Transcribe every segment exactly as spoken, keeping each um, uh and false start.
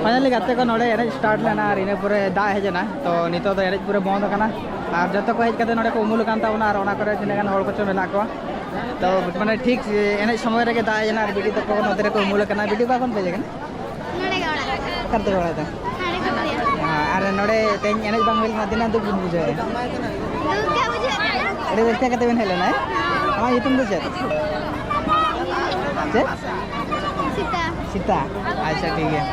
Finally ᱜᱟᱛᱮ ᱠᱚ, ᱱᱚᱰᱮ ᱮᱱᱮᱡ ᱥᱴᱟᱨᱴ ᱞᱮᱱᱟ ᱟᱨ ᱤᱱᱟᱹ ᱯᱚᱨᱮ ᱫᱟᱜ ᱦᱮᱡ ᱮᱱᱟ᱾ ᱛᱚ ᱱᱤᱛᱚᱜ ᱫᱚ ᱮᱱᱮᱡ ᱯᱩᱨᱟᱹ ᱵᱚᱱᱫ ᱟᱠᱟᱱᱟ᱾ ᱟᱨ ᱡᱚᱛᱚ ᱠᱚ ᱦᱮᱡ ᱠᱟᱛᱮ ᱱᱚᱰᱮ ᱠᱚ ᱩᱢᱩᱞ ᱟᱠᱟᱱ ᱛᱟᱵᱚᱱᱟ ᱟᱨ ᱚᱱᱟ ᱠᱚᱨᱮ ᱛᱤᱱᱟᱹᱜ ᱜᱟᱱ ᱦᱚᱲ ᱠᱚᱪᱚ ᱢᱮᱱᱟᱜ ᱠᱚᱣᱟ᱾ ᱛᱚ ᱢᱟᱱᱮ ᱴᱷᱤᱠ ᱮᱱᱮᱡ ᱥᱚᱢᱚᱭ ᱨᱮᱜᱮ ᱫᱟᱜ ᱦᱮᱡ ᱮᱱᱟ ᱟᱨ ᱵᱤᱴᱤ ᱛᱟᱠᱚ ᱱᱚᱛᱮ ᱨᱮᱠᱚ ᱩᱢᱩᱞ ᱟᱠᱟᱱᱟ᱾ ᱵᱤᱴᱤ, ᱚᱠᱟ ᱠᱷᱚᱱ ᱯᱮ ᱦᱮᱡ ᱟᱠᱟᱱᱟ? ᱱᱚᱰᱮ ᱜᱮ ᱚᱲᱟᱜ᱾ ᱚᱠᱟ ᱨᱮ ᱛᱟᱯᱮ ᱚᱲᱟᱜ ᱫᱚ? ᱱᱚᱰᱮ ᱜᱮ ᱚᱲᱟᱜ᱾ ᱟᱨ ᱱᱚᱰᱮ ᱛᱮᱦᱮᱧ ᱮᱱᱮᱡ ᱵᱟᱝ ᱦᱩᱭ ᱞᱮᱱᱟ, ᱛᱤᱱᱟᱹᱜ ᱫᱩᱠ ᱵᱤᱱ ᱵᱩᱡᱷᱟᱹᱣᱮᱫᱼᱟ? ᱫᱩᱠ ᱜᱮ ᱵᱩᱡᱷᱟᱹᱜ ᱠᱟᱱᱟ᱾ ᱟᱹᱰᱤ ᱨᱟᱹᱥᱠᱟᱹ ᱠᱟᱛᱮ ᱵᱮᱱ ᱦᱮᱡ ᱞᱮᱱᱟ, ᱦᱮᱸ? ᱟᱢᱟᱜ ᱧᱩᱛᱩᱢ ᱫᱚ ᱪᱮᱫ? ᱪᱮᱫ? ᱥᱤᱛᱟ᱾ ᱥᱤᱛᱟ? ᱟᱪᱪᱷᱟ, ᱴᱷᱤᱠ ᱜᱮᱭᱟ᱾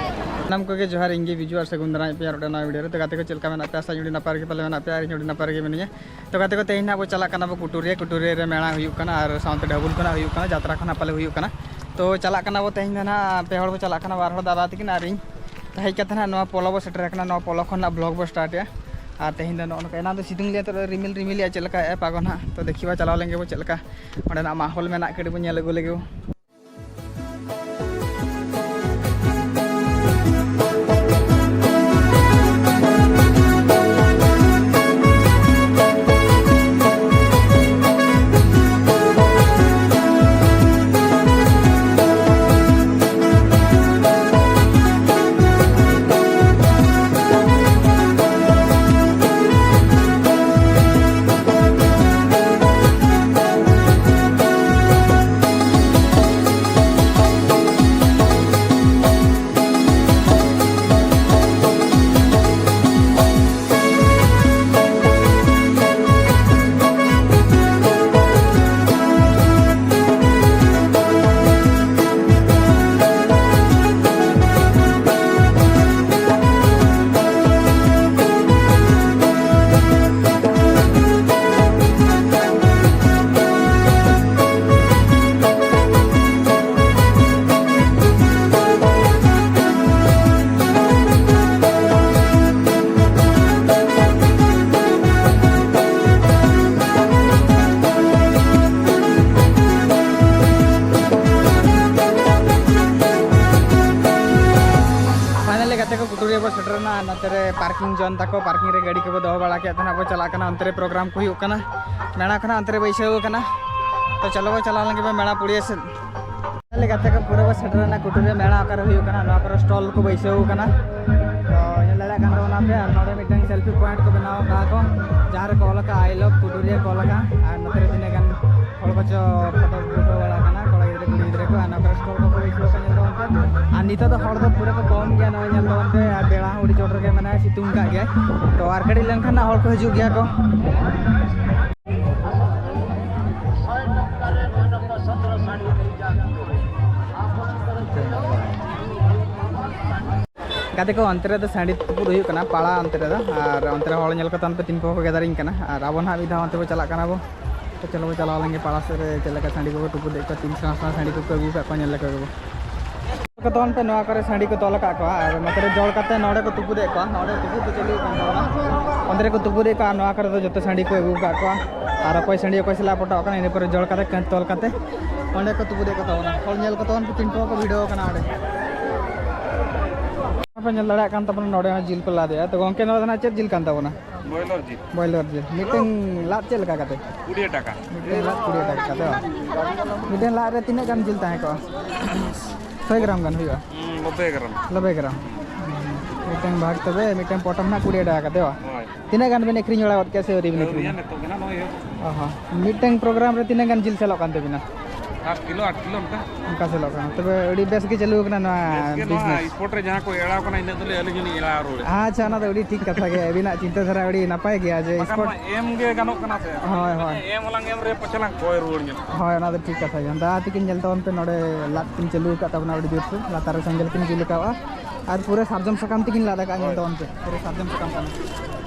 ᱥᱟᱱᱟᱢ ᱠᱚᱜᱮ ᱡᱚᱦᱟᱨ, ᱤᱧ ᱜᱮ ᱵᱤᱡᱩ, ᱟᱨ ᱥᱟᱹᱜᱩᱱ ᱫᱟᱨᱟᱢ ᱯᱮᱭᱟ ᱱᱚᱰᱮ ᱱᱚᱣᱟ ᱵᱷᱤᱰᱤᱭᱳ ᱨᱮ᱾ ᱛᱚ ᱜᱟᱛᱮ ᱠᱚ, ᱪᱮᱫ ᱞᱮᱠᱟ ᱢᱮᱱᱟᱜ ᱯᱮᱭᱟ? ᱟᱥᱟᱧ ᱟᱹᱰᱤ ᱱᱟᱯᱟᱭ ᱨᱮᱜᱮ ᱯᱟᱞᱮ ᱢᱮᱱᱟᱜ ᱯᱮᱭᱟ, ᱟᱨ ᱤᱧ ᱦᱚᱸ ᱟᱹᱰᱤ ᱱᱟᱯᱟᱭ ᱨᱮᱜᱮ ᱢᱤᱱᱟᱹᱧᱟ᱾ ᱛᱚ ᱜᱟᱛᱮ ᱠᱚ, ᱛᱮᱦᱮᱧ ᱱᱟᱜ ᱵᱚ ᱪᱟᱞᱟᱜ ᱠᱟᱱᱟ ᱵᱚ ᱠᱩᱴᱩᱨᱤᱭᱟᱹ᱾ ᱠᱩᱴᱩᱨᱤᱭᱟᱹ ᱨᱮ ᱢᱮᱞᱟ ᱦᱩᱭᱩᱜ ᱠᱟᱱᱟ ᱟᱨ ᱥᱟᱶᱛᱮ ᱰᱷᱟᱵᱩᱞ ᱠᱷᱚᱱᱟᱜ ᱦᱩᱭᱩᱜ ᱠᱟᱱᱟ, ᱡᱟᱛᱨᱟ ᱠᱷᱚᱱᱟᱜ ᱯᱟᱞᱮ ᱦᱩᱭᱩᱜ ᱠᱟᱱᱟ᱾ ᱛᱚ ᱪᱟᱞᱟᱜ ᱠᱟᱱᱟ ᱵᱚ ᱛᱮᱦᱮᱧ ᱫᱚ ᱱᱟᱜ, ᱯᱮ ᱦᱚᱲ ᱵᱚ ᱪᱟᱞᱟᱜ ᱠᱟᱱᱟ, ᱵᱟᱨ ᱦᱚᱲ ᱫᱟᱫᱟ ᱛᱟᱹᱠᱤᱱ ᱟᱨ ᱤᱧ᱾ ᱛᱚ ᱦᱮᱡ ᱠᱟᱛᱮ ᱱᱟᱜ ᱱᱚᱣᱟ ᱯᱚᱞᱚ ᱵᱚ ᱥᱮᱴᱮᱨ ᱟᱠᱟᱱᱟ, ᱱᱚᱣᱟ ᱯᱚᱞᱚ ᱠᱷᱚᱱ ᱱᱟᱜ ᱵᱞᱚᱜ ᱵᱚ ᱥᱴᱟᱨᱴ ᱮᱜᱼᱟ᱾ ᱟᱨ ᱛᱮᱦᱮᱧ ᱫᱚ ᱱᱚᱜᱼᱚ ᱱᱚᱝᱠᱟ, ᱮᱱᱟᱝ ᱫᱚ ᱥᱤᱛᱩᱝ ᱞᱮᱫ ᱛᱮ ᱨᱤᱢᱤᱞ ᱨᱤᱢᱤᱞ ᱮᱜᱼᱟ, ᱪᱮᱫ ᱞᱮᱠᱟ ᱮ ᱯᱟᱜᱚ ᱱᱟᱜ᱾ ᱛᱚ ᱫᱮᱠᱷᱤ ᱵᱟ ᱪᱟᱞᱟᱣ ᱞᱮᱱ ᱜᱮᱵᱚ ᱪᱮᱫ ᱞᱮᱠᱟ ᱚᱸᱰᱮᱱᱟᱜ ᱢᱟᱦᱚᱞ ᱢᱮᱱᱟᱜ, ᱠᱟᱹᱴᱤᱡ ᱵᱚ ᱧᱮᱞ ᱟᱹᱜᱩ ᱞᱮᱜᱮ ᱵᱚ᱾ ᱯᱷᱟᱭᱱᱟᱞᱤ ᱜᱟᱛᱮ ᱠᱚ, ᱠᱩᱴᱩᱨᱤᱭᱟᱹ ᱵᱚ ᱥᱮᱴᱮᱨ ᱮᱱᱟ᱾ ᱱᱚᱛᱮ ᱨᱮ ᱯᱟᱨᱠᱤᱝ ᱡᱚᱱ ᱛᱟᱠᱚ, ᱯᱟᱨᱠᱤᱝ ᱨᱮ ᱜᱟᱹᱰᱤ ᱠᱚᱵᱚ ᱫᱚᱦᱚ ᱵᱟᱲᱟ ᱠᱮᱫ ᱛᱟᱦᱮᱱᱟ᱾ ᱵᱚ ᱪᱟᱞᱟᱜ ᱠᱟᱱᱟ, ᱚᱱᱛᱮ ᱨᱮ ᱯᱨᱳᱜᱨᱟᱢ ᱠᱚ ᱦᱩᱭᱩᱜ ᱠᱟᱱᱟ, ᱢᱮᱞᱟ ᱠᱚ ᱱᱟᱜ ᱚᱱᱛᱮ ᱨᱮ ᱵᱟᱹᱭᱥᱟᱹᱣ ᱠᱟᱱᱟ᱾ ᱛᱚ ᱪᱚᱞᱚ ᱵᱚ ᱪᱟᱞᱟᱣ ᱞᱮᱱ ᱜᱮ ᱵᱚ ᱢᱮᱞᱟ ᱯᱩᱲᱤᱭᱟᱹ ᱥᱮᱫ᱾ ᱛᱟᱦᱚᱞᱮ ᱜᱟᱛᱮ ᱠᱚ, ᱯᱩᱨᱟᱹ ᱵᱚ ᱥᱮᱴᱮᱨ ᱮᱱᱟ ᱠᱩᱴᱩᱨᱤᱭᱟᱹ ᱢᱮᱞᱟ ᱚᱠᱟᱨᱮ ᱦᱩᱭᱩᱜ ᱠᱟᱱᱟ, ᱱᱚᱣᱟ ᱠᱚᱨᱮ ᱥᱴᱚᱞ ᱠᱚ ᱵᱟᱹᱭᱥᱟᱹᱣ ᱠᱟᱱᱟ᱾ ᱛᱚ ᱧᱮᱞ ᱫᱟᱲᱮᱭᱟᱜ ᱠᱟᱱ ᱛᱟᱵᱚᱱᱟ ᱯᱮ, ᱟᱨ ᱱᱚᱰᱮ ᱢᱤᱫᱴᱟᱝ ᱥᱮᱞᱯᱷᱤ ᱯᱚᱭᱮᱱᱴ ᱠᱚ ᱵᱮᱱᱟᱣ ᱟᱠᱟᱫᱼᱟ ᱠᱚ, ᱡᱟᱦᱟᱸ ᱨᱮᱠᱚ ᱚᱞ ᱟᱠᱟᱫ "I love ᱠᱩᱴᱩᱨᱤᱭᱟᱹ" ᱠᱚ ᱚᱞ ᱟᱠᱟᱫᱼᱟ᱾ ᱟᱨ ᱱᱚᱛᱮ ᱨᱮ ᱛᱤᱱᱟᱹᱜ ᱜᱟᱱ ᱦᱚᱲ ᱠᱚ ᱪᱚ ᱯᱷᱳᱴᱳ ᱠᱚ ᱩᱴᱷᱟᱹᱣ ᱵᱟᱲᱟ ᱠᱟᱱᱟ, ᱠᱚᱲᱟ ᱜᱤᱫᱽᱨᱟᱹ ᱠᱩᱲᱤ ᱜᱤᱫᱽᱨᱟᱹ ᱠᱚ᱾ ᱟᱨ ᱱᱚᱣᱟ ᱠᱚᱨᱮ ᱥᱴᱚᱞ ᱠᱚᱠᱚ ᱵᱟᱹᱭᱥᱟᱹᱣ ᱟᱠᱟᱫ, ᱧᱮᱞ ᱛᱟᱵᱚᱱ ᱯᱮ᱾ ᱟᱨ ᱱᱤᱛᱚᱜ ᱫᱚ ᱦᱚᱲ ᱫᱚ ᱯᱩᱨᱟᱹ ᱠᱚ ᱠᱚᱢ ᱜᱮᱭᱟ, ᱱᱚᱜᱼᱚᱭ ᱧᱮᱞ ᱛᱟᱵᱚᱱ ᱯᱮ᱾ ᱟᱨ ᱵᱮᱲᱟ ᱦᱚᱸ ᱟᱹᱰᱤ ᱪᱚᱴ ᱨᱮᱜᱮ ᱢᱮᱱᱟᱭᱟ, ᱥᱤᱛᱩᱝ ᱟᱠᱟᱫ ᱜᱮᱭᱟᱭ᱾ ᱛᱚ ᱟᱨ ᱠᱟᱹᱴᱤᱡ ᱞᱮᱱᱠᱷᱟᱱ ᱦᱟᱸᱜ ᱦᱚᱲ ᱠᱚ ᱦᱤᱡᱩᱜ ᱜᱮᱭᱟ ᱠᱚ᱾ ᱜᱟᱛᱮ ᱠᱚ, ᱚᱱᱛᱮ ᱨᱮᱫᱚ ᱥᱟᱺᱰᱤ ᱛᱩᱯᱩᱫ ᱦᱩᱭᱩᱜ ᱠᱟᱱᱟ, ᱯᱟᱲᱟ ᱚᱱᱛᱮ ᱨᱮᱫᱚ᱾ ᱟᱨ ᱚᱱᱛᱮ ᱨᱮ ᱦᱚᱲ ᱧᱮᱞ ᱠᱟᱛᱮ ᱚᱱᱛᱮ ᱛᱤᱱ ᱯᱚᱠᱚ ᱠᱚ ᱜᱮᱫᱟᱨᱤᱝ ᱠᱟᱱᱟ᱾ ᱟᱨ ᱟᱵᱚ ᱱᱟᱦᱟᱜ ᱢᱤᱫ ᱫᱷᱟᱣ ᱚᱱᱛᱮ ᱵᱚ ᱪᱟᱞᱟᱜ ᱠᱟᱱᱟ ᱵᱚ᱾ ᱛᱚ ᱪᱚᱞᱚ ᱵᱚ ᱪᱟᱞᱟᱣ ᱞᱮᱱ ᱜᱮ ᱯᱟᱲᱟ ᱥᱮᱫ ᱨᱮ, ᱪᱮᱫ ᱞᱮᱠᱟ ᱥᱟᱺᱰᱤ ᱠᱚᱠᱚ ᱛᱩᱯᱩᱫᱮᱫ ᱠᱚᱣᱟ, ᱛᱤᱱ ᱥᱮᱬᱟ ᱥᱮᱬᱟ ᱥᱟᱺᱰᱤ ᱠᱚᱠᱚ ᱟᱹᱜᱩ ᱟᱠᱟᱫ ᱠᱚᱣᱟ, ᱧᱮᱞ ᱞᱮᱠᱚ ᱜᱮᱵᱚ᱾ ᱠᱚ ᱛᱚᱞ ᱯᱮ, ᱱᱚᱣᱟ ᱠᱚᱨᱮ ᱥᱟᱺᱰᱤ ᱠᱚ ᱛᱚᱞ ᱟᱠᱟᱫ ᱠᱚᱣᱟ᱾ ᱟᱨ ᱱᱚᱛᱮ ᱨᱮ ᱡᱚᱲ ᱠᱟᱛᱮ ᱱᱚᱰᱮ ᱠᱚ ᱛᱩᱯᱩᱫᱮᱫ ᱠᱚᱣᱟ, ᱱᱚᱰᱮ ᱛᱩᱯᱩᱫ ᱠᱚ ᱪᱟᱹᱞᱩ ᱟᱠᱟᱱ ᱛᱟᱵᱚᱱᱟ᱾ ᱚᱸᱰᱮ ᱨᱮᱠᱚ ᱛᱩᱯᱩᱫᱮᱫ ᱠᱚᱣᱟ, ᱟᱨ ᱱᱚᱣᱟ ᱠᱚᱨᱮ ᱫᱚ ᱡᱚᱛᱚ ᱥᱟᱺᱰᱤ ᱠᱚ ᱟᱹᱜᱩ ᱟᱠᱟᱫ ᱠᱚᱣᱟ᱾ ᱟᱨ ᱚᱠᱚᱭ ᱥᱟᱺᱰᱤ ᱚᱠᱚᱭ ᱥᱟᱞᱟᱜ ᱯᱚᱴᱟᱜ ᱠᱟᱱᱟ, ᱤᱱᱟᱹ ᱯᱚᱨᱮ ᱡᱚᱲ ᱠᱟᱛᱮ ᱠᱟᱹᱛ ᱛᱚᱞ ᱠᱟᱛᱮ ᱚᱸᱰᱮ ᱠᱚ ᱛᱩᱯᱩᱫᱮᱫ ᱠᱚ ᱛᱟᱵᱚᱱᱟ᱾ ᱦᱚᱲ ᱧᱮᱞ ᱠᱚ ᱛᱟᱵᱚᱱ ᱯᱮ, ᱛᱤᱱ ᱠᱚ ᱠᱚ ᱵᱷᱤᱲᱟᱹᱣ ᱟᱠᱟᱱᱟ ᱚᱸᱰᱮ᱾ ᱟᱯᱮ ᱧᱮᱞ ᱫᱟᱲᱮᱭᱟᱜ ᱠᱟᱱ ᱛᱟᱵᱚᱱᱟ, ᱱᱚᱰᱮ ᱦᱚᱸ ᱡᱤᱞ ᱠᱚ ᱞᱟᱫᱮᱜᱼᱟ᱾ ᱛᱚ ᱜᱚᱝᱠᱮ, ᱱᱚᱣᱟ ᱫᱚ ᱱᱟᱦᱟᱜ ᱪᱮᱫ ᱡᱤᱞ ᱠᱟᱱ ᱛᱟᱵᱚᱱᱟ? ᱵᱚᱭᱞᱟᱨ ᱡᱤᱞ᱾ ᱵᱚᱭᱞᱟᱨ ᱡᱤᱞ᱾ ᱢᱤᱫᱴᱟᱝ ᱞᱟᱫ ᱪᱮᱫ ᱞᱮᱠᱟ ᱠᱟᱛᱮ? ᱠᱩᱲᱤ ᱴᱟᱠᱟ᱾ ᱢᱤᱫᱴᱟᱝ ᱞᱟᱫ ᱠᱩᱲᱤ ᱴᱟᱠᱟ ᱠᱟᱛᱮ ᱵᱟᱝ? ᱢᱤᱫᱴᱟᱝ ᱞᱟᱫ ᱨᱮ ᱛᱤᱱᱟᱹᱜ ᱜᱟᱱ ᱡᱤᱞ ᱛᱟᱦᱮᱸ ᱠᱚᱜᱼᱟ? ᱥᱚᱭ ᱜᱨᱟᱢ ᱜᱟᱱ ᱦᱩᱭᱩᱜᱼᱟ᱾ ᱦᱩᱸ, ᱱᱚᱵᱵᱳᱭ ᱜᱨᱟᱢ᱾ ᱱᱚᱵᱵᱳᱭ ᱜᱨᱟᱢ᱾ ᱢᱤᱫᱴᱟᱝ ᱵᱷᱟᱜᱽ ᱛᱚᱵᱮ, ᱢᱤᱫᱴᱟᱝ ᱯᱚᱴᱚᱢ ᱱᱟᱦᱟᱜ ᱠᱩᱲᱤ ᱴᱟᱠᱟ ᱠᱟᱛᱮ ᱵᱟᱝ? ᱦᱳᱭ᱾ ᱛᱤᱱᱟᱹᱜ ᱜᱟᱱ ᱵᱮᱱ ᱟᱹᱠᱷᱨᱤᱧ ᱵᱟᱲᱟ ᱜᱚᱫ ᱠᱮᱜᱼᱟ ᱥᱮ ᱟᱹᱣᱨᱤ ᱵᱮᱱ ᱟᱹᱣᱨᱤᱭᱟ, ᱟᱹᱠᱷᱨᱤᱧᱟ? ᱱᱤᱛᱚᱜ ᱜᱮ ᱱᱟᱜ ᱱᱚᱜᱼᱚᱭ ᱮᱦᱚᱵ᱾ ᱚ ᱦᱚᱸ᱾ ᱢᱤᱫᱴᱟᱝ ᱯᱨᱳᱜᱨᱟᱢ ᱨᱮ ᱛᱤᱱᱟᱹᱜ ᱜᱟᱱ ᱡᱤᱞ ᱥᱮᱞᱚᱜ ᱠᱟᱱ ᱛᱟᱹᱵᱤᱱᱟ? ᱟᱴ ᱠᱤᱞᱳ, ᱟᱴ ᱠᱤᱞᱳ ᱚᱱᱠᱟ᱾ ᱚᱱᱠᱟ ᱥᱮᱞᱚᱜ ᱠᱟᱱᱟ᱾ ᱛᱚᱵᱮ ᱟᱹᱰᱤ ᱵᱮᱥ ᱜᱮ ᱪᱟᱹᱞᱩ ᱟᱠᱟᱱᱟ ᱱᱚᱣᱟ ᱵᱮᱥ ᱜᱮ, ᱱᱚᱣᱟ ᱵᱤᱡᱽᱱᱮᱥ᱾ ᱥᱯᱳᱨᱴ ᱨᱮ ᱡᱟᱦᱟᱸ ᱠᱚ ᱮᱲᱟᱣ ᱠᱟᱱᱟ, ᱤᱱᱟᱹᱜ ᱫᱚᱞᱤᱧ, ᱟᱹᱞᱤᱧ ᱦᱚᱸᱞᱤᱧ ᱮᱲᱟᱣ ᱨᱩᱣᱟᱹᱲᱟ᱾ ᱟᱪᱪᱷᱟ, ᱚᱱᱟ ᱫᱚ ᱟᱹᱰᱤ ᱴᱷᱤᱠ ᱠᱟᱛᱷᱟ ᱜᱮ, ᱟᱹᱵᱤᱱᱟᱜ ᱪᱤᱱᱛᱟᱹ ᱫᱷᱟᱨᱟ ᱟᱹᱰᱤ ᱱᱟᱯᱟᱭ ᱜᱮᱭᱟ ᱡᱮ ᱵᱟᱠᱷᱟᱱ ᱥᱯᱳᱨᱴ᱾ ᱢᱟ ᱮᱢ ᱜᱮ ᱜᱟᱱᱚᱜ ᱠᱟᱱᱟ ᱥᱮ᱾ ᱦᱳᱭ, ᱦᱳᱭ᱾ ᱮᱢ ᱦᱚᱸᱞᱟᱝ ᱮᱢ ᱨᱮ ᱯᱟᱪᱷᱮ ᱞᱟᱝ ᱠᱚᱭ ᱨᱩᱣᱟᱹᱲ ᱧᱚᱜ᱾ ᱦᱳᱭ, ᱚᱱᱟ ᱫᱚ ᱴᱷᱤᱠ ᱠᱟᱛᱷᱟ ᱜᱮ᱾ ᱫᱟᱫᱟ ᱛᱤᱠᱤᱱ ᱧᱮᱞ ᱛᱟᱵᱚᱱ ᱯᱮ, ᱱᱚᱰᱮ ᱞᱟᱫ ᱠᱤᱱ ᱪᱟᱹᱞᱩ ᱟᱠᱟᱫ ᱛᱟᱵᱚᱱᱟ ᱟᱹᱰᱤ ᱡᱳᱨ ᱥᱮ, ᱞᱟᱛᱟᱨ ᱨᱮ ᱥᱮᱸᱜᱮᱞ ᱠᱤᱱ ᱡᱩᱞ ᱟᱠᱟᱫᱼᱟ᱾ ᱟᱨ ᱯᱩᱨᱟᱹ ᱥᱟᱨᱡᱚᱢ ᱥᱟᱠᱟᱢ ᱛᱮᱠᱤᱱ ᱞᱟᱫ ᱟᱠᱟᱫᱼᱟ, ᱧᱮᱞ ᱛᱟᱵᱚᱱ ᱯᱮ, ᱯᱩᱨᱟᱹ ᱥᱟᱨᱡᱚᱢ ᱥᱟᱠᱟᱢ ᱠᱟᱱᱟ᱾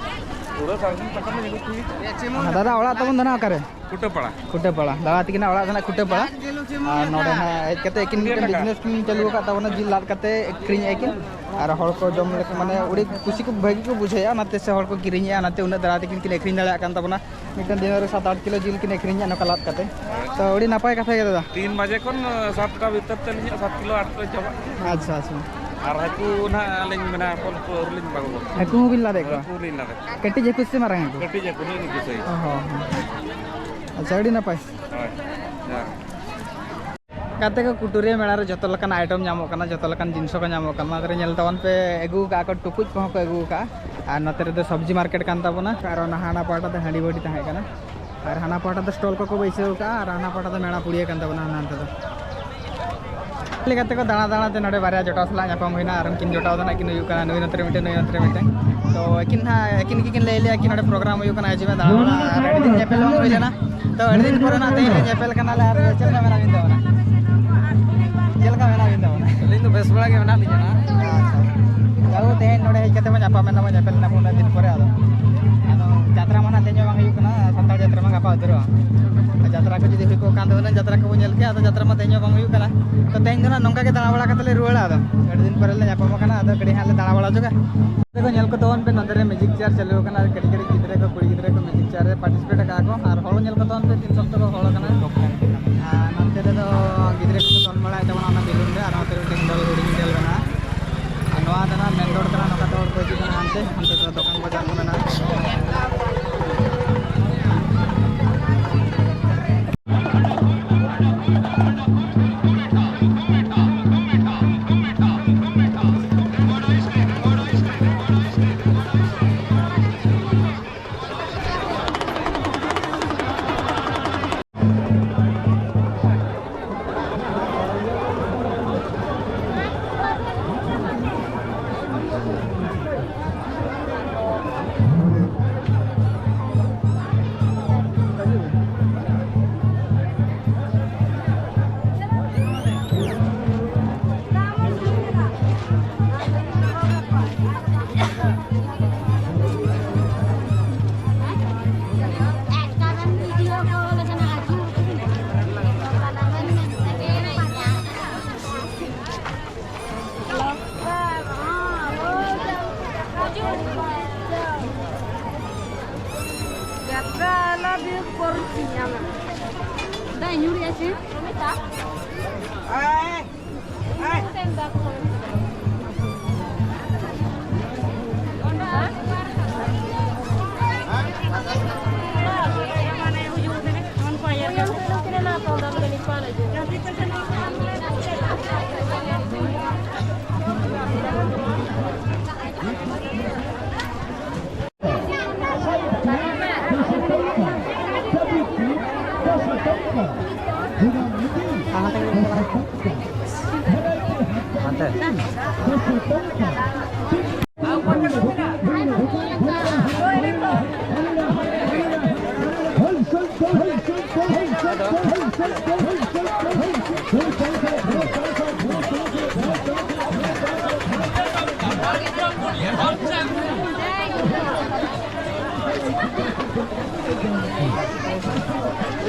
ᱯᱩᱨᱟᱹ ᱥᱟᱨᱡᱚᱢ ᱥᱟᱠᱟᱢ ᱫᱚ ᱧᱮᱞ ᱴᱷᱤᱠ᱾ ᱦᱮᱸ, ᱫᱟᱫᱟ, ᱚᱲᱟᱜ ᱛᱟᱵᱚᱱ ᱫᱚ ᱱᱟᱦᱟᱜ ᱚᱠᱟᱨᱮ? ᱠᱷᱩᱴᱟᱹᱯᱟᱲᱟ᱾ ᱠᱷᱩᱴᱟᱹᱯᱟᱲᱟ᱾ ᱫᱟᱫᱟ ᱛᱤᱠᱤᱱᱟᱜ ᱚᱲᱟᱜ ᱫᱚ ᱱᱟᱦᱟᱜ ᱠᱷᱩᱴᱟᱹᱯᱟᱲᱟ᱾ ᱟᱨ ᱱᱚᱰᱮ ᱱᱟᱦᱟᱜ ᱦᱮᱡ ᱠᱟᱛᱮ ᱟᱹᱠᱤᱱ ᱢᱤᱫᱴᱮᱱ ᱵᱤᱡᱽᱱᱮᱥ ᱠᱤᱱ ᱪᱟᱹᱞᱩ ᱟᱠᱟᱫ ᱛᱟᱵᱚᱱᱟ, ᱡᱤᱞ ᱞᱟᱫ ᱠᱟᱛᱮ ᱟᱹᱠᱷᱨᱤᱧᱮᱫᱼᱟ ᱠᱤᱱ᱾ ᱟᱨ ᱦᱚᱲ ᱠᱚ ᱡᱚᱢ ᱞᱮᱠᱷᱟᱱ ᱢᱟᱱᱮ ᱟᱹᱰᱤ ᱠᱩᱥᱤ ᱠᱚ ᱵᱷᱟᱹᱜᱤ ᱠᱚ ᱵᱩᱡᱷᱟᱹᱣᱮᱫᱼᱟ, ᱚᱱᱟᱛᱮ ᱥᱮ ᱦᱚᱲ ᱠᱚ ᱠᱤᱨᱤᱧᱮᱫᱼᱟ, ᱚᱱᱟᱛᱮ ᱩᱱᱟᱹᱜ ᱫᱟᱨᱟ ᱛᱮᱠᱤᱱ ᱠᱤᱱ ᱟᱹᱠᱷᱨᱤᱧ ᱫᱟᱲᱮᱭᱟᱜ ᱠᱟᱱ ᱛᱟᱵᱚᱱᱟ᱾ ᱢᱤᱫᱴᱮᱱ ᱫᱤᱱ ᱨᱮ ᱥᱟᱛ ᱟᱴ ᱠᱤᱞᱳ ᱡᱤᱞ ᱠᱤᱱ ᱟᱹᱠᱷᱨᱤᱧᱟ ᱱᱚᱝᱠᱟ ᱞᱟᱫ ᱠᱟᱛᱮ᱾ ᱛᱚ ᱟᱹᱰᱤ ᱱᱟᱯᱟᱭ ᱠᱟᱛᱷᱟ ᱜᱮ ᱫᱟᱫᱟ᱾ ᱛᱤᱱ ᱵᱟᱡᱮ ᱠᱷᱚᱱ ᱥᱟᱛᱴᱟ ᱵᱷᱤᱛᱟᱹᱨ ᱛᱮ ᱟᱹᱞᱤᱧᱟᱜ ᱥᱟᱛ ᱠᱤᱞᱳ ᱟᱴ ᱠᱤᱞᱳ ᱪᱟᱵᱟᱜ᱾ ᱟᱪᱪᱷᱟ, ᱟᱪᱪᱷᱟ᱾ ᱟᱨ ᱦᱟᱹᱠᱩ ᱱᱟᱦᱟᱜ ᱟᱹᱞᱤᱧ ᱢᱮᱱᱟ ᱦᱚᱯᱚᱱ ᱦᱚᱯᱚᱱ ᱟᱹᱣᱨᱤ ᱞᱤᱧ ᱵᱟᱜᱚ ᱠᱚᱣᱟ᱾ ᱦᱟᱹᱠᱩ ᱦᱚᱸᱵᱤᱱ ᱞᱟᱫᱮᱫ ᱠᱚᱣᱟ? ᱦᱟᱹᱠᱩ ᱞᱤᱧ ᱞᱟᱫᱮ ᱠᱚᱣᱟ᱾ ᱠᱟᱹᱴᱤᱡ ᱦᱟᱹᱠᱩ ᱥᱮ ᱢᱟᱨᱟᱝ ᱦᱟᱹᱠᱩ? ᱠᱟᱹᱴᱤᱡ ᱦᱟᱹᱠᱩ ᱱᱤᱭᱟᱹ ᱜᱮ ᱥᱟᱭᱤᱡ᱾ ᱚ ᱦᱚᱸ, ᱦᱚᱸ᱾ ᱟᱪᱪᱷᱟ, ᱟᱹᱰᱤ ᱱᱟᱯᱟᱭ᱾ ᱦᱳᱭ, ᱡᱚᱦᱟᱨ᱾ ᱜᱟᱛᱮ ᱠᱚ, ᱠᱩᱴᱩᱨᱤᱭᱟᱹ ᱢᱮᱞᱟ ᱨᱮ ᱡᱚᱛᱚ ᱞᱮᱠᱟᱱ item ᱧᱟᱢᱚᱜ ᱠᱟᱱᱟ, ᱡᱚᱛᱚ ᱞᱮᱠᱟᱱ ᱡᱤᱱᱤᱥ ᱠᱚ ᱧᱟᱢᱚᱜ ᱠᱟᱱᱟ᱾ ᱱᱚᱣᱟ ᱫᱷᱟᱨᱮ ᱧᱮᱞ ᱛᱟᱵᱚᱱ ᱯᱮ, ᱟᱹᱜᱩ ᱠᱟᱜᱼᱟ ᱠᱚ, ᱴᱩᱠᱩᱡ ᱠᱚᱦᱚᱸ ᱠᱚ ᱟᱹᱜᱩ ᱠᱟᱜᱼᱟ᱾ ᱟᱨ ᱱᱚᱛᱮ ᱨᱮᱫᱚ ᱥᱚᱵᱽᱡᱤ market ᱠᱟᱱ ᱛᱟᱵᱚᱱᱟ, ᱟᱨ ᱚᱱᱟ ᱦᱟᱱᱟ ᱯᱟᱦᱴᱟ ᱫᱚ ᱦᱟᱺᱰᱤ ᱵᱟᱹᱴᱤ ᱛᱟᱦᱮᱸ ᱠᱟᱱᱟ, ᱟᱨ ᱦᱟᱱᱟ ᱯᱟᱦᱴᱟ ᱫᱚ stall ᱠᱚᱠᱚ ᱵᱟᱹᱭᱥᱟᱹᱣ ᱠᱟᱜᱼᱟ, ᱟᱨ ᱦᱟᱱᱟ ᱯᱟᱦᱴᱟ ᱫᱚ ᱢᱮᱞᱟ ᱯᱩᱲᱤᱭᱟᱹ ᱠᱟᱱ ᱛᱟᱵᱚᱱᱟ ᱦᱟᱱᱟ ᱛᱮᱫᱚ᱾ ᱞᱮᱠᱟ ᱛᱮᱠᱚ ᱫᱟᱬᱟ ᱫᱟᱬᱟ ᱛᱮ ᱱᱚᱰᱮ ᱵᱟᱨᱭᱟ ᱡᱚᱴᱟᱣ ᱥᱟᱞᱟᱜ ᱧᱟᱯᱟᱢ ᱦᱩᱭᱱᱟ, ᱟᱨ ᱩᱱᱠᱤᱱ ᱡᱚᱴᱟᱣ ᱫᱚ ᱱᱟᱜ ᱠᱤᱱ ᱦᱩᱭᱩᱜ ᱠᱟᱱᱟ, ᱱᱩᱭ ᱱᱚᱛᱮ ᱨᱮ ᱢᱤᱫᱴᱮᱱ, ᱱᱩᱭ ᱱᱚᱛᱮ ᱨᱮ ᱢᱤᱫᱴᱮᱱ᱾ ᱛᱚ ᱟᱹᱠᱤᱱ ᱦᱟᱸᱜ, ᱟᱹᱠᱤᱱ ᱜᱮᱠᱤᱱ ᱞᱟᱹᱭ ᱞᱮᱭᱟ ᱠᱤ ᱱᱚᱰᱮ program ᱦᱩᱭᱩᱜ ᱠᱟᱱᱟ, ᱦᱤᱡᱩᱜ ᱢᱮ ᱫᱟᱬᱟ ᱵᱟᱲᱟ, ᱟᱨ ᱟᱹᱰᱤ ᱫᱤᱱ ᱧᱮᱯᱮᱞ ᱵᱟᱝ ᱦᱩᱭ ᱞᱮᱱᱟ᱾ ᱛᱚ ᱟᱹᱰᱤ ᱫᱤᱱ ᱯᱚᱨᱮ ᱱᱟᱜ ᱛᱮᱦᱮᱧ ᱞᱮ ᱧᱮᱯᱮᱞ ᱠᱟᱱᱟ ᱞᱮ, ᱟᱨ ᱪᱮᱫ ᱞᱮᱠᱟ ᱢᱮᱱᱟᱜ ᱵᱤᱱ ᱛᱟᱵᱚᱱᱟ? ᱪᱮᱫ ᱞᱮᱠᱟ ᱢᱮᱱᱟᱜ ᱵᱤᱱ ᱛᱟᱵᱚᱱᱟ? ᱟᱹᱞᱤᱧ ᱫᱚ ᱵᱮᱥ ᱵᱟᱲᱟ ᱜᱮ ᱢᱮᱱᱟᱜ ᱞᱤᱧᱟ ᱱᱟᱦᱟᱜ᱾ ᱟᱪᱪᱷᱟ᱾ ᱡᱟᱭᱦᱳᱠ, ᱛᱮᱦᱮᱧ ᱱᱚᱰᱮ ᱦᱮᱡ ᱠᱟᱛᱮ ᱵᱚᱱ ᱧᱟᱯᱟᱢ ᱮᱱᱟ, ᱵᱚᱱ ᱧᱮᱯᱮᱞ ᱮᱱᱟ ᱵᱚᱱ ᱩᱱᱟᱹᱜ ᱫᱤᱱ ᱯᱚᱨᱮ᱾ ᱟᱫᱚ, ᱟᱫᱚ ᱡᱟᱛᱨᱟ ᱢᱟ ᱱᱟᱜ ᱛᱮᱦᱮᱧ ᱦᱚᱸ ᱵᱟᱝ ᱦᱩᱭᱩᱜ ᱠᱟᱱᱟ, ᱥᱟᱱᱛᱟᱲ ᱡᱟᱛᱨᱟ ᱢᱟ ᱜᱟᱯᱟ ᱩᱛᱟᱹᱨᱚᱜᱼᱟ᱾ ᱟᱨ ᱡᱟᱛᱨᱟ ᱠᱚ ᱡᱩᱫᱤ ᱦᱩᱭ ᱠᱚᱜ ᱠᱷᱟᱱ ᱫᱚ ᱦᱩᱱᱟᱹᱝ ᱡᱟᱛᱨᱟ ᱠᱚᱵᱚᱱ ᱧᱮᱞ ᱠᱮᱭᱟ, ᱟᱫᱚ ᱡᱟᱛᱨᱟ ᱢᱟ ᱛᱮᱦᱮᱧ ᱦᱚᱸ ᱵᱟᱝ ᱦᱩᱭᱩᱜ ᱠᱟᱱᱟ᱾ ᱛᱚ ᱛᱮᱦᱮᱧ ᱫᱚ ᱱᱟᱜ ᱱᱚᱝᱠᱟ ᱜᱮ ᱫᱟᱬᱟ ᱵᱟᱲᱟ ᱠᱟᱛᱮ ᱞᱮ ᱨᱩᱣᱟᱹᱲᱟ᱾ ᱟᱫᱚ ᱟᱹᱰᱤ ᱫᱤᱱ ᱯᱚᱨᱮ ᱞᱮ ᱧᱟᱯᱟᱢ ᱠᱟᱱᱟ, ᱟᱫᱚ ᱠᱟᱹᱴᱤᱡ ᱦᱟᱸᱜ ᱞᱮ ᱫᱟᱬᱟ ᱵᱟᱲᱟ ᱦᱚᱪᱚᱜᱟ᱾ ᱱᱚᱛᱮ ᱠᱚ ᱧᱮᱞ ᱠᱚ ᱛᱟᱵᱚᱱ ᱯᱮ, ᱱᱚᱛᱮ ᱨᱮ music chair ᱪᱟᱹᱞᱩ ᱟᱠᱟᱱᱟ, ᱟᱨ ᱠᱟᱹᱴᱤᱡ ᱠᱟᱹᱴᱤᱡ ᱜᱤᱫᱽᱨᱟᱹ ᱠᱚ, ᱠᱩᱲᱤ ᱜᱤᱫᱽᱨᱟᱹ ᱠᱚ music chair ᱨᱮ participate ᱟᱠᱟᱫᱼᱟ ᱠᱚ, ᱟᱨ ᱦᱚᱲ ᱧᱮᱞ ᱠᱚ ᱛᱟᱵᱚᱱ ᱯᱮ ᱛᱤᱱ ᱥᱚᱠᱛᱚ ᱠᱚ ᱦᱚᱲ ᱟᱠᱟᱱᱟ᱾ ᱟᱨ ᱱᱚᱛᱮ ᱨᱮᱫᱚ ᱜᱤᱫᱽᱨᱟᱹ ᱠᱚᱠᱚ ᱫᱚᱱ ᱵᱟᱲᱟᱭᱮᱫ ᱛᱟᱵᱚᱱᱟ ᱚᱱᱟ balloon ᱨᱮ, ᱟᱨ ᱱᱚᱛᱮ ᱨᱮ ᱢᱤᱫᱴᱮᱱ ᱫᱚᱞ ᱦᱩᱰᱤᱧ ᱧᱮᱞ ᱢᱮᱱᱟᱜᱼᱟ᱾ ᱟᱨ ᱱᱚᱣᱟ ᱫᱚ ᱱᱟᱜ main road ᱠᱟᱱᱟ, ᱱᱚᱝᱠᱟ ᱛᱮ ᱦᱚᱲ ᱠᱚ ᱦᱤᱡᱩᱜ ᱠᱟᱱᱟ ᱦᱟᱱᱛᱮ, ᱦᱟᱱᱛᱮ ᱫᱚ ᱫᱚᱠᱟᱱ ᱵᱟᱡᱟᱨ ᱠᱚ ᱢᱮᱱᱟᱜᱼᱟ᱾ ᱡᱟᱛᱨᱟ ᱟᱞᱟᱫᱟ ᱯᱚᱨ ᱧᱟᱢᱟ᱾ ᱫᱟᱜ ᱧᱩ ᱨᱮᱭᱟᱜ ᱪᱮᱫ?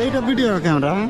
এইটা ভিডিও ক্যামেরা, হ্যাঁ?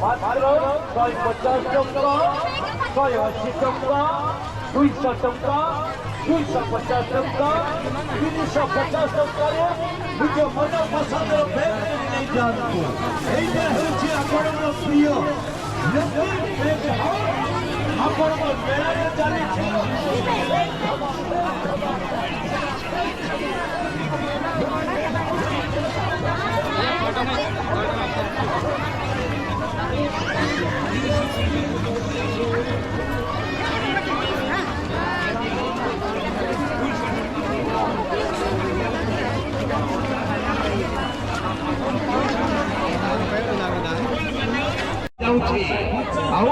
মাত্র ছয় পঞ্চাশ টাকা, ছয় আশি টাকা, দুইশো টাকা, দুইশো পঞ্চাশ টাকা, তিনশো পঞ্চাশ টাকা। নিজ মন পছন্দর ব্যাগ ନେଇଯାଆନ୍ତୁ। ଏଇଟା ହେଉଛି ଆପଣଙ୍କ ପ୍ରିୟ ଲକ୍ଷ୍ମୀ ବ୍ୟାଗ୍ ହାଉସ୍। ଆପଣଙ୍କ ମେଳାରେ ଚାଲିଛି। ଯାଉଛି। ଆଉ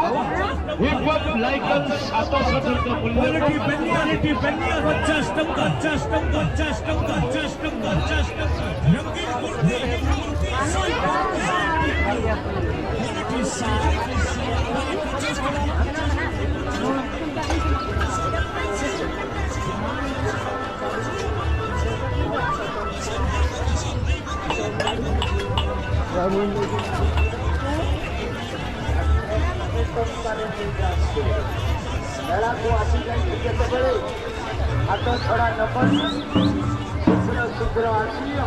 ହିପ୍ ହପ୍ ଲାଇକନ୍ ସାତଶହ ଟଙ୍କା ମୂଲ୍ୟ। କ୍ୱାଲିଟି ବେନିଆ, କ୍ୱାଲିଟି ବେନିଆ, ପଚାଶ ଟଙ୍କା, ପଚାଶ ଟଙ୍କା, ପଚାଶ ଟଙ୍କା, ପଚାଶ ଟଙ୍କା, ପଚାଶ ଟଙ୍କା। ରଙ୍ଗୀନ କୁର୍ତ୍ତୀ, କୁର୍ତ୍ତୀ, କ୍ୱାଲିଟି ସାତଶହ ଟଙ୍କା, ପଚାଶ ଟଙ୍କା। ମେଳାକୁ ଆସିଛନ୍ତି ଯେତେବେଳେ ᱟᱛᱳ ᱛᱷᱚᱲᱟ ᱱᱚᱢᱵᱚᱨ ᱥᱩᱠᱨᱚ ᱥᱩᱠᱨᱚ ᱟᱹᱛᱤᱭᱚ᱾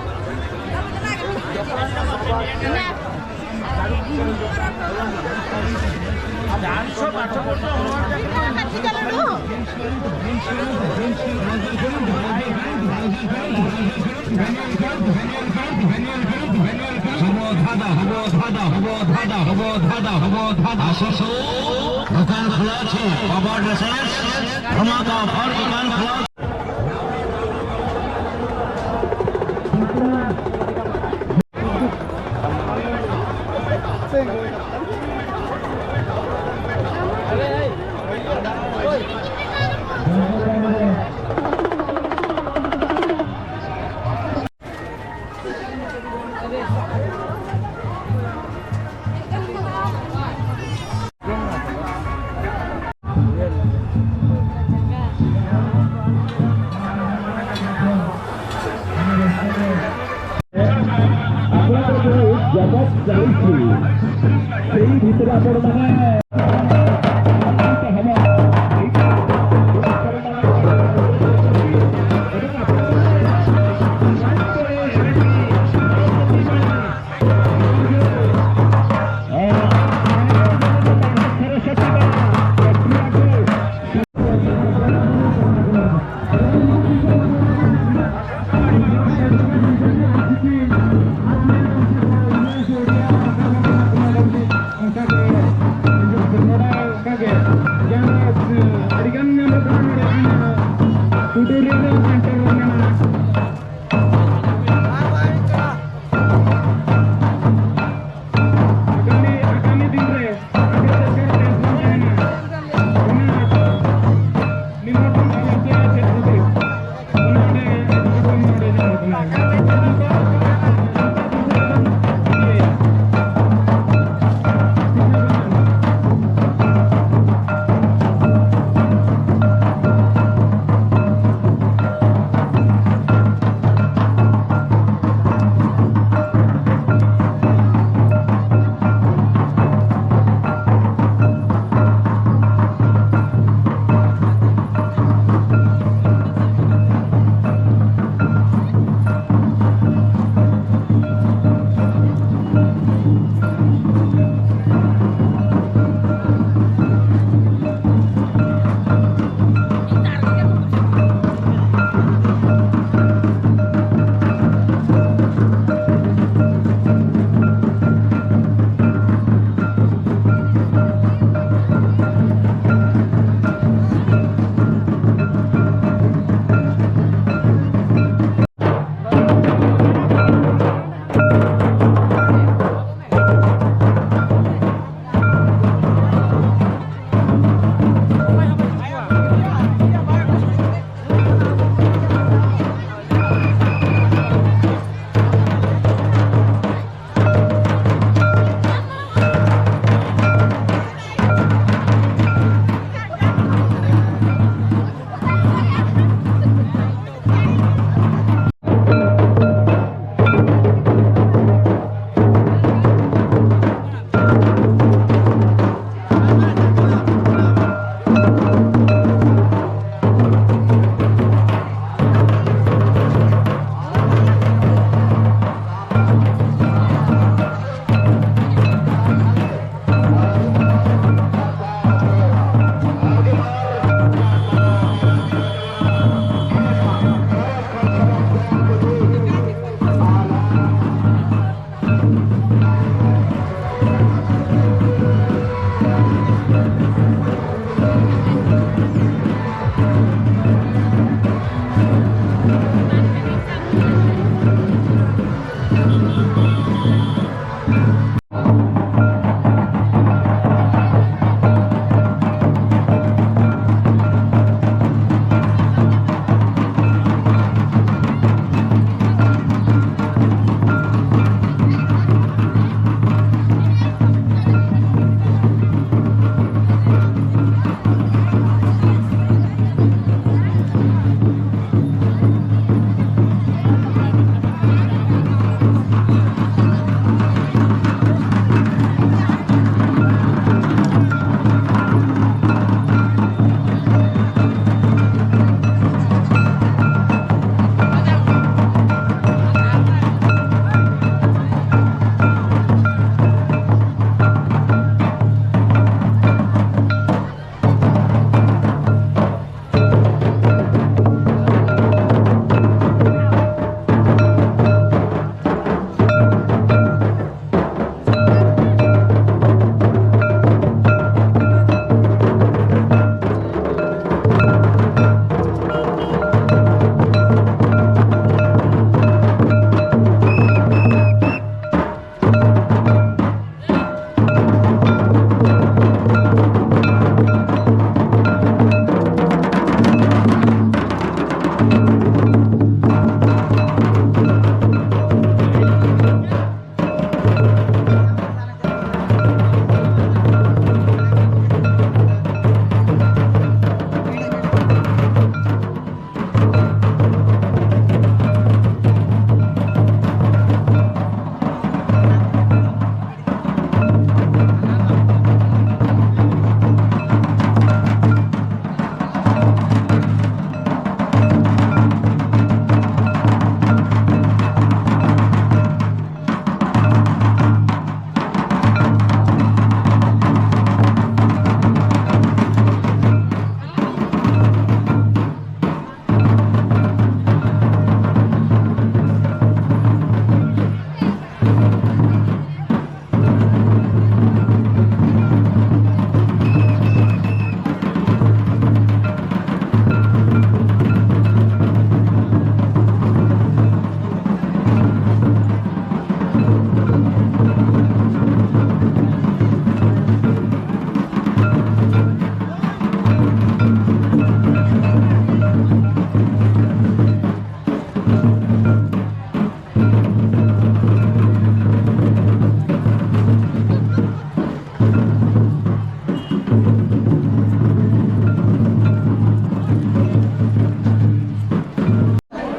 ᱫᱷᱟᱫᱟ, ᱦᱚᱵᱚ ᱫᱷᱟᱫᱟ, ᱦᱚᱵᱚ ᱫᱷᱟᱫᱟ, ᱦᱚᱵᱚ ᱫᱷᱟᱫᱟ, ᱦᱚᱵᱚ ᱫᱷᱟᱫᱟ, ᱦᱚᱵᱚ ᱫᱷᱟᱫᱟ᱾ ᱟᱥᱚᱥᱚ ᱫᱚᱠᱟᱱ ᱠᱷᱩᱞᱟᱣ ᱪᱷᱮ, ᱵᱟᱵᱟ ᱰᱨᱮᱥᱮᱥ, ᱫᱷᱟᱢᱟᱠᱟ ᱚᱯᱷᱟᱨ ᱫᱚᱠᱟᱱ ᱠᱷᱩᱞᱟᱣ᱾ ᱟᱵᱚ ᱫᱚ ᱡᱚᱜᱚᱛ ᱪᱟᱹᱨᱤ ᱥᱮᱭ ᱵᱷᱤᱛᱨᱤ ᱟᱵᱚ ᱢᱟᱱᱮ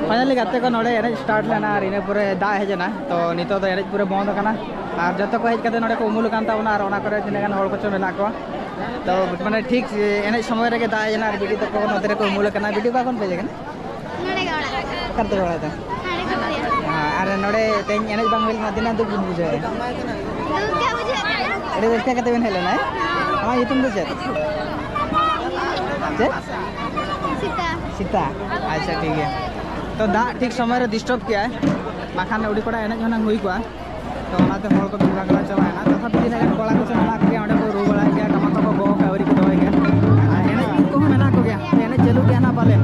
ᱯᱷᱟᱭᱱᱟᱞᱤ ᱜᱟᱛᱮ ᱠᱚ, ᱱᱚᱰᱮ ᱮᱱᱮᱡ ᱥᱴᱟᱨᱴ ᱞᱮᱱᱟ ᱟᱨ ᱤᱱᱟᱹ ᱯᱚᱨᱮ ᱫᱟᱜ ᱦᱮᱡ ᱮᱱᱟ᱾ ᱛᱚ ᱱᱤᱛᱚᱜ ᱫᱚ ᱮᱱᱮᱡ ᱯᱩᱨᱟᱹ ᱵᱚᱱᱫ ᱟᱠᱟᱱᱟ᱾ ᱟᱨ ᱡᱚᱛᱚ ᱠᱚ ᱦᱮᱡ ᱠᱟᱛᱮ ᱱᱚᱰᱮ ᱠᱚ ᱩᱢᱩᱞ ᱟᱠᱟᱱ ᱛᱟᱵᱚᱱᱟ ᱟᱨ ᱚᱱᱟ ᱠᱚᱨᱮ ᱛᱤᱱᱟᱹᱜ ᱜᱟᱱ ᱦᱚᱲ ᱠᱚᱪᱚ ᱢᱮᱱᱟᱜ ᱠᱚᱣᱟ᱾ ᱛᱚ ᱢᱟᱱᱮ ᱴᱷᱤᱠ ᱮᱱᱮᱡ ᱥᱚᱢᱚᱭ ᱨᱮᱜᱮ ᱫᱟᱜ ᱦᱮᱡ ᱮᱱᱟ ᱟᱨ ᱵᱤᱴᱤ ᱛᱟᱠᱚ ᱱᱚᱛᱮ ᱨᱮᱠᱚ ᱩᱢᱩᱞ ᱟᱠᱟᱱᱟ᱾ ᱵᱤᱴᱤ, ᱚᱠᱟ ᱠᱷᱚᱱ ᱯᱮ ᱦᱮᱡ ᱟᱠᱟᱱᱟ? ᱱᱚᱰᱮ ᱜᱮ ᱚᱲᱟᱜ᱾ ᱚᱠᱟ ᱨᱮ ᱛᱟᱯᱮ ᱚᱲᱟᱜ ᱫᱚ? ᱱᱚᱰᱮ ᱜᱮ ᱚᱲᱟᱜ᱾ ᱦᱮᱸ, ᱟᱨ ᱱᱚᱰᱮ ᱛᱮᱦᱮᱧ ᱮᱱᱮᱡ ᱵᱟᱝ ᱦᱩᱭ ᱞᱮᱱᱟ, ᱛᱤᱱᱟᱹᱜ ᱫᱩᱠ ᱵᱤᱱ ᱵᱩᱡᱷᱟᱹᱣᱮᱫᱼᱟ? ᱫᱩᱠ ᱜᱮ ᱵᱩᱡᱷᱟᱹᱜ ᱠᱟᱱᱟ᱾ ᱟᱹᱰᱤ ᱨᱟᱹᱥᱠᱟᱹ ᱠᱟᱛᱮ ᱵᱮᱱ ᱦᱮᱡ ᱞᱮᱱᱟ, ᱦᱮᱸ? ᱟᱢᱟᱜ ᱧᱩᱛᱩᱢ ᱫᱚ ᱪᱮᱫ? ᱪᱮᱫ? ᱥᱤᱛᱟ᱾ ᱥᱤᱛᱟ? ᱟᱪᱪᱷᱟ, ᱴᱷᱤᱠ ᱜᱮᱭᱟ᱾ ᱛᱚ ᱫᱟᱜ ᱴᱷᱤᱠ ᱥᱚᱢᱚᱭ ᱨᱮ ᱰᱤᱥᱴᱟᱨᱵ ᱠᱮᱜᱼᱟᱭ, ᱵᱟᱠᱷᱟᱱ ᱟᱹᱰᱤ ᱠᱚᱲᱟ ᱮᱱᱮᱡ ᱦᱩᱱᱟᱹᱝ ᱦᱩᱭ ᱠᱚᱜᱼᱟ᱾ ᱛᱚ ᱚᱱᱟᱛᱮ ᱦᱚᱲ ᱠᱚ ᱫᱚ ᱵᱟᱝ ᱠᱚ ᱪᱟᱵᱟᱭᱮᱱᱟ᱾ ᱛᱚᱛᱷᱟᱯᱤ ᱛᱤᱱᱟᱹᱜ ᱜᱟᱱ ᱠᱚᱲᱟ ᱠᱚ ᱥᱮ ᱢᱮᱱᱟᱜ ᱠᱚᱜᱮᱭᱟ, ᱚᱸᱰᱮ ᱠᱚ ᱨᱩ ᱵᱟᱲᱟᱭᱮᱫ ᱜᱮᱭᱟ, ᱴᱟᱢᱟᱠ ᱠᱚᱠᱚ ᱜᱚᱜ ᱠᱟᱜᱼᱟ, ᱟᱹᱣᱨᱤ ᱠᱚ ᱫᱚᱦᱚᱭ ᱜᱮᱭᱟ᱾ ᱟᱨ ᱮᱱᱮᱡ ᱠᱚᱦᱚᱸ ᱢᱮᱱᱟᱜ ᱠᱚᱜᱮᱭᱟ, ᱮᱱᱮᱡ ᱪᱟᱹᱞᱩᱜ ᱜᱮᱭᱟ ᱱᱟᱜ ᱯᱟᱞᱮ᱾